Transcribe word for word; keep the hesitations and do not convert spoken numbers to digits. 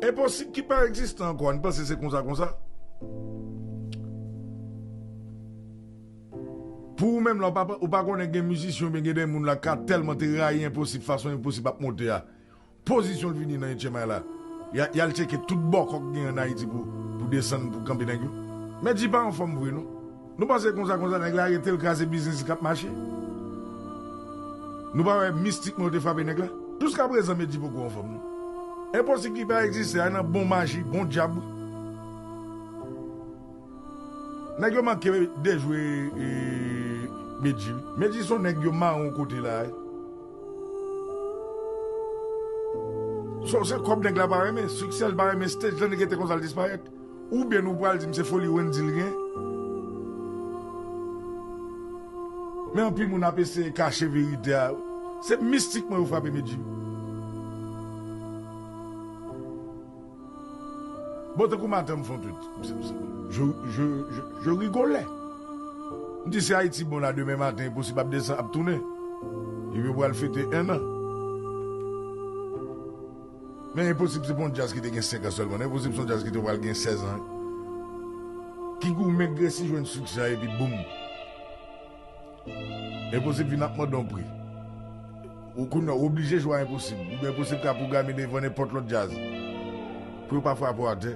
Enposib ki pa egziste ankò, ann panse se konsa, konsa. Pou ou menm la, ou pa, ou pa konnen gen mizisyen oubyen gen de moun la ka tèlman te rayi Enposib fason Enposib ap monte a. Pozisyon l vini nan etyèm ay la. Y a, y al tcheke tout bòkò k gen ann Ayiti pou, pou desann, pou kanpe nèg yo. Medjy pa anfòm vre non. Nou panse konsa, konsa, nèg la rete l kraze biznis li k ap mache. Nou pa wè mistikman yo te frape nèg la. Jiska prezan Medjy poko anfòm non. Enposib ki pa egziste a nan bon maji, bon dyab. Nèg yo manke dejwe e, Medjy. Medjy se yon nèg yo mawon kote la. So, se kòb nèg la pa renmen, siksè l pa renmen, stage la nèg rete konsa l disparèt. Oubyen nou pral di m se foli Wendyy l gen. Men anpil moun ap eseye kache verite a. Se mistikman yo frape Medjy. Bon, tankou maten m fè yon tweet. Je, je, je, je rigolais. M di si Ayiti bon la demen maten, Enposib ap desann, ap tounen. Epi yo pral fete en an. Men Enposib se pa yon djaz ki te gen senk an sèlman. Enposib se yon djaz ki te pral gen sèz an. Ki goumen gresi jwenn siksè a epi boum. Enposib vin ap mande yon pri. Ou kounye a, ou oblije jwe a Enposib. Oubyen Enposib ka pwograme devan nenpòt lòt djaz. Pou yo pa frape w atè.